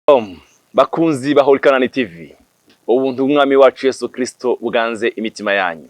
Shalom, bakunzi ba Holy Canaan TV. Ubuntu bw'Umwami wacu Yesu Kristo buganze imitima yanyu.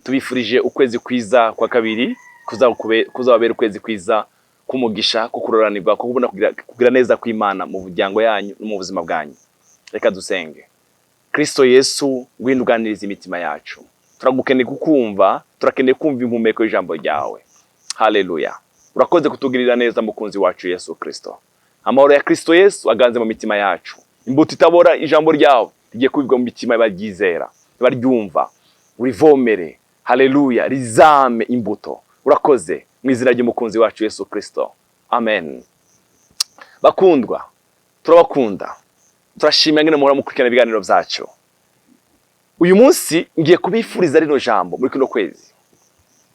Tubifurije ukwezi kwiza kwa kabiri, kuzababera ukwezi kwiza k'umugisha, ko kuroranirwa, ko kubona kugira neza kw'Imana mu muryango yanyu no mu buzima bwanyu. Reka dusenge. Kristo Yesu, ngwino uganiriza imitima yacu. Turagukeneye kukumva, turakeneye kumva impumeko y'ijambo ryawe. Haleluya. Urakoze kutugirira neza, mukunzi wacu Yesu Kristo. Amahoro ya Kristo Yesu aganze mu mitima yacu. Imbuto itabora, ijambo ryawe rigiye kubibwa mu mitima y'abaryizera, baryumva. Urivomere. Haleluya, rizame imbuto. Urakoze mu izina ry'umukunzi wacu Yesu Kristo. Amen. Bakundwa, turabakunda. Turashimira ngene muhora mukurikirana ibiganiro byacu. Uyu munsi ngiye kubifuriza rino jambo muri kino kwezi.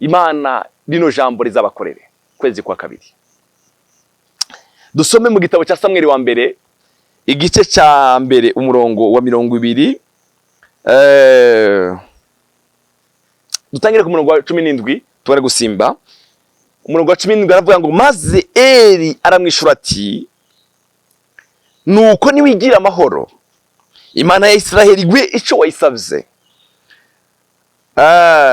Imana rino jambo rizabakorere kwezi kwa kabiri. Dusome mu gitabo cya Samweli wa mbere, igice cya mbere, umurongo wa 20. Dutangire ku murongo wa 17, tubone gusimba. Umurongo wa 17 aravuga ngo: "Maze Eli aramwishura ati: 'Nuko niwigira amahoro, Imana ya Israheli iguhe ico wayisavye.'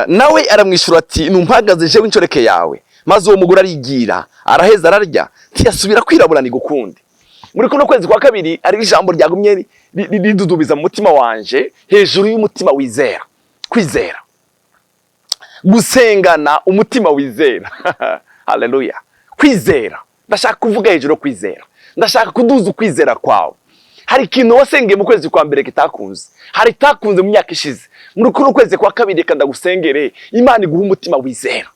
Nawe aramwishura ati: 'Numpagaze jewe inshoreke yawe.' Maze uwo mugore arigira, araheza ararya, ntiyasubira kwirabura ni gukundi." Muri kuno kwezi kwa kabiri ari ijambo ryagumye ridudubiza mu mutima wanje hejuru y'umutima wizera, kwizera, gusengana umutima wizera. Haleluya. Kwizera, ndashaka kuvuga hejuru yo kwizera, ndashaka kuduza ukwizera kwawe. Hari ikintu wasengeye mu kwezi kwa mbere kitakunze, hari itakunze mu myaka ishize. Muri kuno kwezi kwa kabiri, reka ndagusengere, Imana iguha umutima wizera,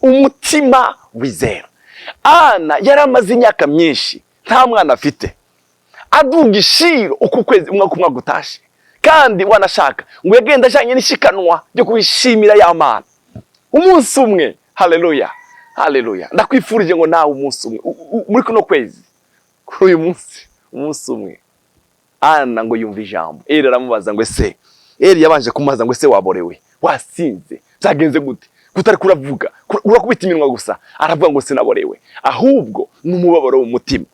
umutima wizera. Ana yari amaze imyaka myinshi nta mwana afite, aduga i Shilo uko ukwezi umwaka umwaka utashe, kandi wanashaka ngo yagenda ajanye n'ishikanwa ryo kubishimira ya Mana. Umunsi umwe, haleluya, haleluya, ndakwifurije ngo nawe umunsi umwe muri kuno kwezi, kuri uyu munsi, umunsi umwe Ana ngo yumva ijambo. Eli aramubaza ngo: "Ese?" Eli yabanje kumubaza ngo: "Ese waborewe, wasinze, byagenze gute kutari kuravuga, urakubita iminwa gusa?" Aravuga ngo: "Sinaborewe, ahubwo ni umubabaro w'umutima."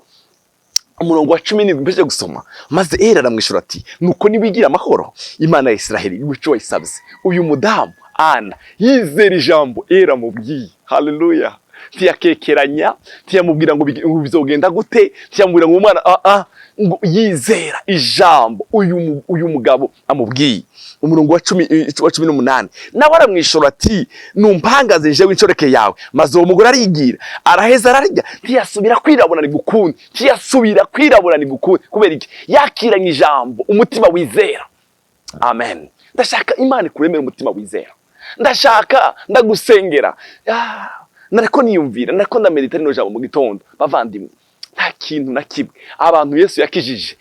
Umurongo wa 17 mpeje gusoma: "Maze Eli aramwishura ati: 'Nuko niwigira amahoro, Imana ya Israheli iguhe wayisabye.'" Uyu mudamu Ana yizera ijambo Eli amubwiye. Haleluya. Ntiyakekeranya, ntiyamubwira ngo bizogenda gute, ntiyamubwira ngo umwana ngo yizera ijambo uyu mugabo amubwiye. Umurongo wa 18: "Nawe aramwishura ati: 'Numpangaze jewe inshoreke yawe.' Maze uwo mugore arigira, araheza ararya, ntiyasubira kwirabura ni gukundi, ntiyasubira kwirabura ni gukundi." Kubera iki? Yakiranye ijambo umutima wizera. Amen. Ndashaka Imana ikuremera umutima wizera. Ndashaka ndagusengera. Nariko niyumvira, nariko ndamedita rino jambo mu gitondo. Bavandimwe, nta kintu na kimwe abantu Yesu yakijije,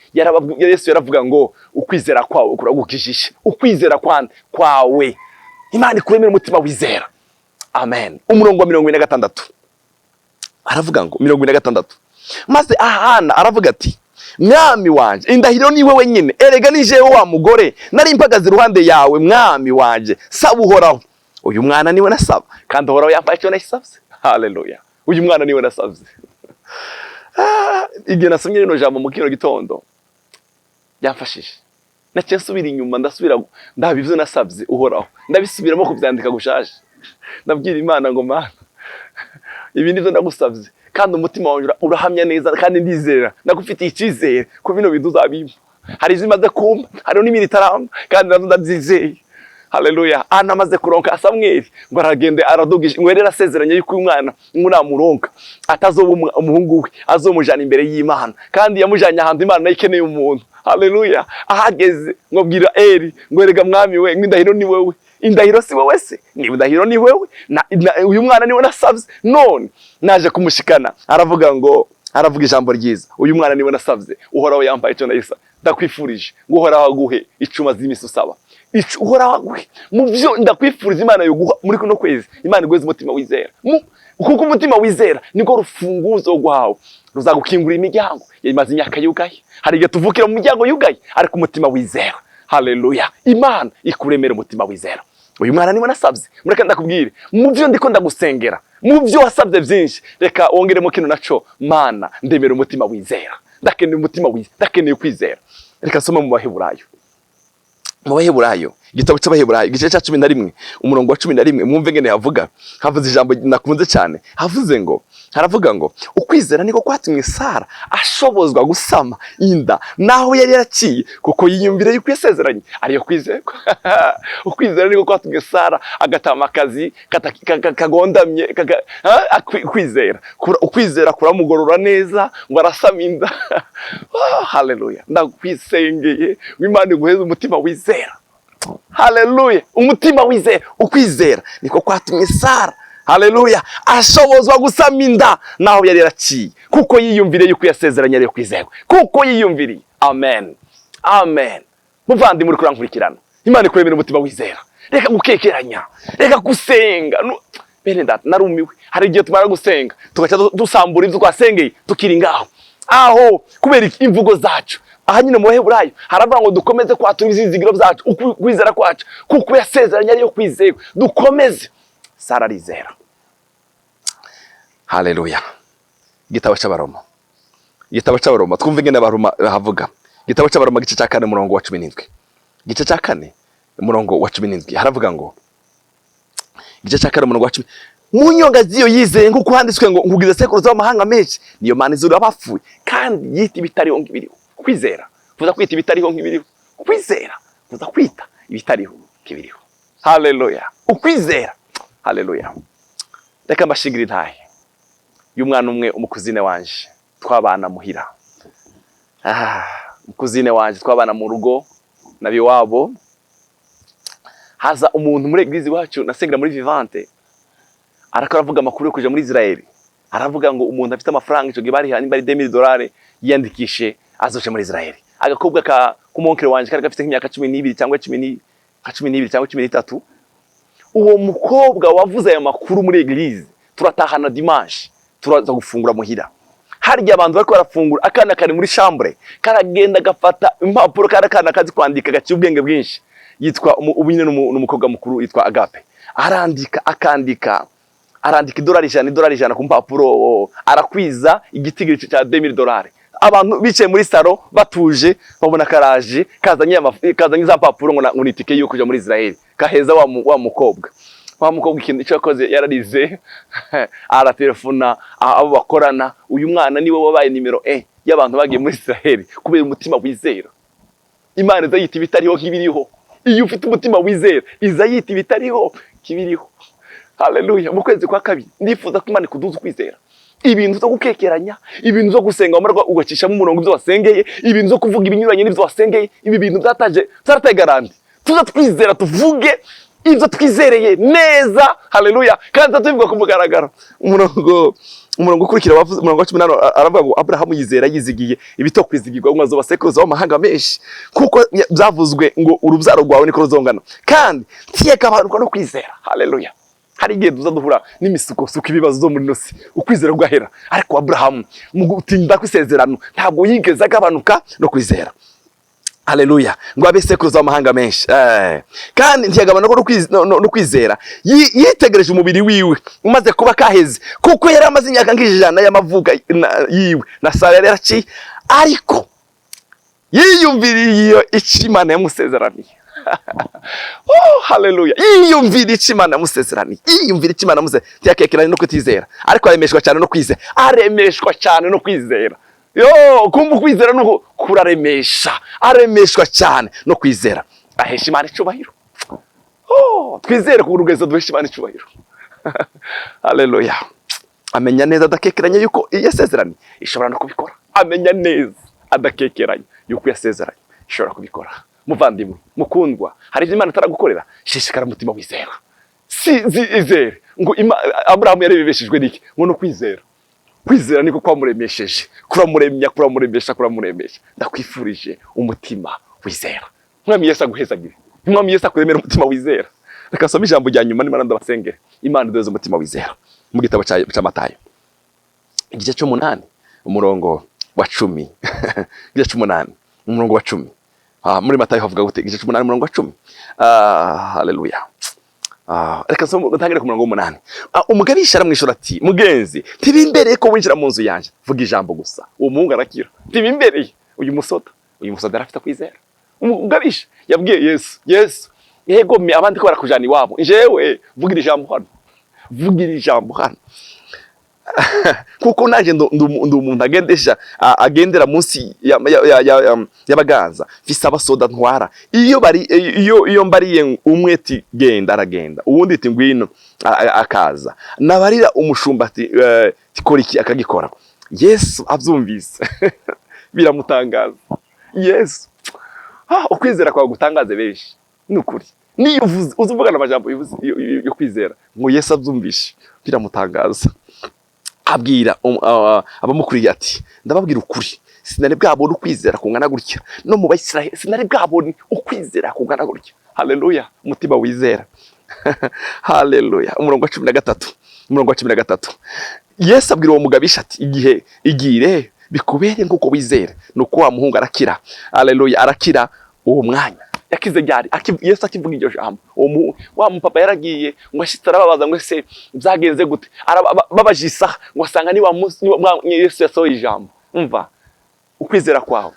Yesu yaravuga ngo: "Ukwizera kwawe kuragukijije." Ukwizera kwande? Kwawe. Imana ikuremera umutima wizera. Amen. Umurongo wa 46 aravuga ngo, 46: "Maze Ahana aravuga ati: 'Mwami wanje, indahiro ni wewe nyine, erega ni jewe wa mugore nari mpagaze iruhande yawe. Mwami wanje, saba Uhoraho.' Uyu mwana niwe nasaba, kandi Uhoraho yampaye icyo nasabye." Haleluya. Uyu mwana niwe nasabye. Igihe nasomye rino jambo mu kino gitondo byamfashije, naciye nsubira inyuma, ndasubira ndaba ibyo nasabye Uhoraho, ndabisubiramo kubyandika gushaje, ndabwira Imana ngo: "Mana, ibi nibyo ndagusabye, kandi umutima wanjye urahamya neza, kandi ndizera, ndagufitiye icyizere ko bino bintu uzabimpa. Hari izo imaze kumpa, hariho n'ibindi itaramba, kandi nazo ndabyizeye." Haleluya. Ana amaze kuronka Samweli, ngo aragende aradugisha, ngo yari yarasezeranye yuko uyu mwana ngo namuronka atazoba umuhungu we, azomujana imbere y'Imana, kandi yamujanye ahantu Imana nayo ikeneye umuntu. Haleluya. Ahageze ngo abwira Eli ngo: "Erega mwami we, ngo indahiro ni wewe, indahiro si wowe se? Ni indahiro ni wewe uyu mwana niwe nasavye, none naje kumushikana." Aravuga ngo, aravuga ijambo ryiza: "Uyu mwana niwe nasavye, Uhoraho yampaye icyo nayisa." Ndakwifurije ngo Uhoraho aguhe icuma z'imisi usaba. Ico Uhoraho aguhe mu byo ndakwifuriza Imana yoguha muri kuno kwezi, Imana iguheze umutima wizera. Kuko umutima wizera niko rufunguzo rwawe ruzagukingurira imiryango yamaze imyaka yugaye. Hari igihe tuvukira mu miryango yugaye, ariko umutima wizera, haleluya, Imana ikuremera umutima wizera. "Uyu mwana niwe nasabye." Mureke ndakubwire, mu byo ndiko ndagusengera, mu byo wasabye byinshi, reka wongeremo kino naco: Mana, ndemera umutima wizera. Ndakeneye umutima wizera, ndakeneye kwizera. Reka nsome mu Baheburayo, mu Baheburayo, igitabo cy'Abaheburayo, igice cya 11, umurongo wa 11. Mwumve ngene havuga. Havuze ijambo nakunze cyane, havuze ngo, haravuga ngo: "Ukwizera niko kwatumye Sara ashobozwa gusama inda naho yari yaraciye, kuko yiyumvira yuko yasezeranye ariyo kwizerwa." Ukwizera niko kwatumye Sara agatama akazi kagondamye kwizera. Ukwizera kuramugorora neza ngo arasama inda. Oh, haleluya! Ndakwisengeye ngo Imana iguheze umutima wizera. Haleluya! Umutima wizera. Ukwizera niko kwatumye Sara, haleluya, ashobozwa gusama inda naho yari yaraciye, kuko yiyumviriye yuko yasezeranye ariyo kwizerwa, kuko yiyumviriye. Amen, amen. Muvandimwe uri kurankurikirana, Imana ikuremera umutima wizera. Reka gukekeranya, reka gusenga. Bene data, narumiwe. Hari igihe tumara gusenga tugaca dusambura ibyo twasengeye tukiri ngaho aho kubera imvugo zacu. Aha nyine mu Baheburayo haravuga ngo dukomeze kwatura ibyizigiro byacu, ukwizera kwacu, kuko yasezeranye ariyo kwizerwa. Dukomeze. Sara arizera. Haleluya! Igitabo cy'Abaroma, igitabo cy'Abaroma, twumve ingene Abaroma bahavuga. Igitabo cy'Abaroma, igice cya 4, umurongo wa 17. Igice cya 4, umurongo wa 17, haravuga ngo, igice cya 4, umurongo wa 10: "Mu nyonga z'iyo yizeye, nk'uko handitswe ngo: 'Nkugize sekuruza w'amahanga menshi.' Niyo Mana izura abapfuye, kandi yita ibitariho nk'ibiriho." Kwizera kuza kwita ibitariho nk'ibiriho. Kwizera kuza kwita ibitariho nk'ibiriho. Haleluya! Ukwizera, haleluya! Reka mbashingira intahe y'umwana umwe, umukuzine wanje twabana muhira. Umukuzine wanje twabana mu rugo nabiwabo. Haza umuntu muri église iwacu, nasengera muri Vivante, ariko aravuga amakuru yo kuja muri Israel. Aravuga ngo umuntu afite amafaranga, ico gihe bariha nimba ari 2000 dolari, yiyandikishe azoje muri Israel. Agakobwa ka k'umuonkere wanje kari gafite nk'imyaka 12 cyangwa cumi ni nka 12 cyangwa 13. Uwo mukobwa wavuze ayo makuru muri église, turatahana dimanche, turaza gufungura muhira. Harya abantu bariko barafungura, akana kari muri chambre karagenda gafata impapuro. Kari akana kazi kwandika, gaciye ubwenge bwinshi. Yitwa ubu nyine n'umukobwa mukuru, yitwa Agape. Arandika, akandika, arandika idolari 100, idolari 100 ku mpapuro, arakwiza igitigiri cya 2000 dolari. Abantu bicaye muri salon batuje, babona karaje kazanye za mpapuro ngo ni itike yo kuja muri Israel, kaheza wa mukobwa. Wa mukobwa ikintu icyo yakoze, yararize, aratelefona abo bakorana. Uyu mwana niwe wabaye nimero 1 y'abantu bagiye muri Israel kubera umutima wizera. Imana iza yita ibitariho nk'ibiriho. Iyo ufite umutima wizera, iza yita ibitariho nk'ibiriho. Haleluya! Mu kwezi kwa kabiri ndifuza ko Imana ikuduza ukwizera. Ibintu byo gukekeranya, ibintu byo gusenga wamara ugacishamo umurongo ibyo wasengeye, ibintu byo kuvuga ibinyuranye n'ibyo wasengeye, ibi bintu byataje, byarataye garantie. Tuza twizera, tuvuge ibyo twizereye neza. Haleluya! Kandi tuza tubivuga ku mugaragaro. Umurongo ukurikira wavuze, umurongo wa 18, aravuga ngo: "Aburahamu yizera yizigiye ibitokwizigirwa, ngo azoba sekuruza w'amahanga menshi, kuko byavuzwe ngo: 'Urubyaro rwawe niko ruzongana.' Kandi ntiyagabanuka no kwizera." Haleluya! Hari igihe tuza duhura n'imisukosuko, ibibazo zo muri nosi, ukwizera kugahera. Ariko Aburahamu mu gutinda kw'isezerano ntabwo yigeze agabanuka no kwizera. Haleluya! Ngo abe sekuruza w'amahanga menshi. Kandi ntiyagabanuka no kwizera. Yitegereje umubiri wiwe umaze kuba kaheze, kuko yari amaze imyaka nk'100 y'amavuko yiwe, na Sara yari yaraciye. Ariko yiyumviriye icyo Imana yamusezeraniye. Oh, haleluya! Yiyumvira icyo Imana yamusezeraniye, yiyumvira icyo Imana yamusezeraniye. Ntiyakekeranye no kutizera, ariko aremeshwa cyane no kwizera, aremeshwa cyane no kwizera. Yo kumva ukwizera nuko kuraremesha. Aremeshwa cyane no kwizera, ahesha Imana icubahiro. Oh, twizere ku rugezo duhesha Imana icubahiro. Haleluya! Amenya neza adakekeranye yuko iyo yasezeranye ishobora no kubikora. Amenya neza adakekeranye yuko yasezeranye ishobora kubikora. Muvandimwe mukundwa, hari ibyo Imana itaragukorera. Shishikara, umutima wizera. Si izere ngo Aburahamu yarebeshejwe n'iki? Ngo no kwizera. Kwizera niko kwamuremesheje, kuramuremya, kuramuremesha, kuramuremesha. Ndakwifurije umutima wizera. Mwami Yesu aguhezagire, Mwami Yesu akuremera umutima wizera. Reka nsome ijambo rya nyuma, nimara ndabasengere. Imana iduheze umutima wizera. Mu gitabo cya Matayo, igice cy'umunani, umurongo wa 10. Igice cy'umunani, umurongo wa 10. Muri Matayo havuga gute? Igice cy'umunani, umurongo wa 10. Haleluya! Reka ntangire ku murongo w'8. Umugabisha aramwishura ati: "Mugenzi, ntibimbereye ko winjira mu nzu yanjye, vuga ijambo gusa, uwo muhungu arakira." Ntibimbereye. Uyu musoda arafite kwizera. Umugabisha yabwiye Yesu: "Yesu, yego me abandi ko barakujana iwabo, jewe vugira ijambo hano, vugira ijambo hano, kuko nanjye ndi umuntu agendesha agendera munsi y'abaganza, mfise abasoda ntwara. Iyo bari iyo mbariye umwe ati genda, aragenda, uwundi ati ngwino, akaza. Nabarira umushumba ati kora iki, akagikora." Yesu abyumvise biramutangaza. Yesu, ukwizera kwawe gutangaze benshi. Ni ukuri, niyo uvuze uzi uvugana amajambo yo kwizera ngo Yesu abyumvishe biramutangaza. Abwira abamukuriye ati: "Ndababwira ukuri, sinari bwabone ukwizera kungana gutya no mu Bayisiraheli, sinari bwabone ukwizera kungana gutya." Haleluya, umutima wizera. Haleluya. Umurongo wa 13, umurongo wa 13. Yesu abwira uwo mugabisha ati: "Igihe igire bikubere nk'uko wizera." Nuko wa muhungu arakira. Haleluya, arakira uwo mwanya. Yakize ryari? Yesu akivuga iryo jambo. Uwo wa mupapa yaragiye ngo ashitse arababaza ngo: "Ese byagenze gute?" Babaje isaha, ngo asanga ni wa munsi Yesu yasohoye ijambo. Umva ukwizera kwawe.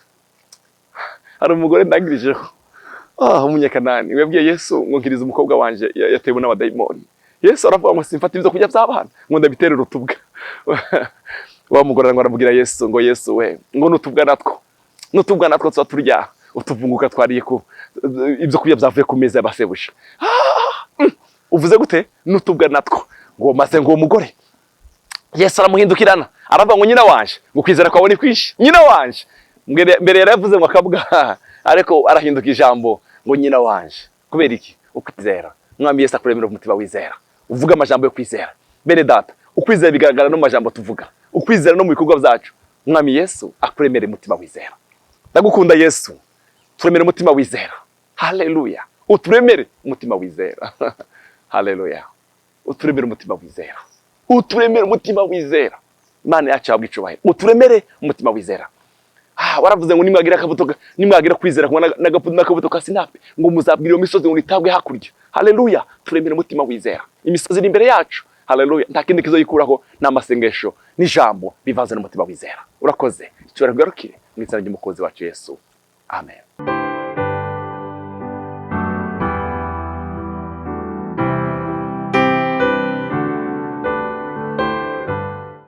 Hari umugore ndangirijeho, umunyakanani, wabwiye Yesu ngo: "Nkiriza umukobwa wanje, yatewe n'abadayimoni." Yesu aravuga ngo: "Simfata ibyo kurya by'abana ngo ndabiterere utubwa." Wa mugore ngo arabwira Yesu ngo: "Yesu we," ngo "n'utubwa natwo tuba turya utuvunguka twariye ku ibyo kurya byavuye ku meza y'abasebusha." "Uvuze gute? N'utubwa natwo?" Ngo maze ngo uwo mugore Yesu aramuhindukirana, aravuga ngo: "Nyina wanje," ngo "kwizera kwawe ni kwinshi, nyina wanje." Mbere yaravuze ngo akabwa, ariko arahinduka ijambo ngo "nyina wanje". Kubera iki? Ukwizera. Mwami Yesu akuremera umutima wizera, uvuga amajambo yo kwizera. Bene data, ukwizera bigaragara no mu majambo tuvuga, ukwizera no mu bikorwa byacu. Mwami Yesu akuremere umutima wizera. Ndagukunda Yesu, turemere umutima wizera. Haleluya, uturemere umutima wizera. Haleluya, uturemere umutima wizera, uturemere umutima wizera. Imana yacu yabwa icubahiro. Uturemere umutima wizera. Waravuze ngo nimwagira akabuto, nimwagira kwizera n'akabuto ka sinapi, ngo muzabwira iyo misozi ngo nitabwe hakurya. Haleluya, turemere umutima wizera. Imisozi iri imbere yacu. Haleluya, nta kindi kizoyikuraho, ni amasengesho n'ijambo bivanze n'umutima wizera. Urakoze, icyubahiro kugarukire mu izina ry'umukozi wacu Yesu. Amen.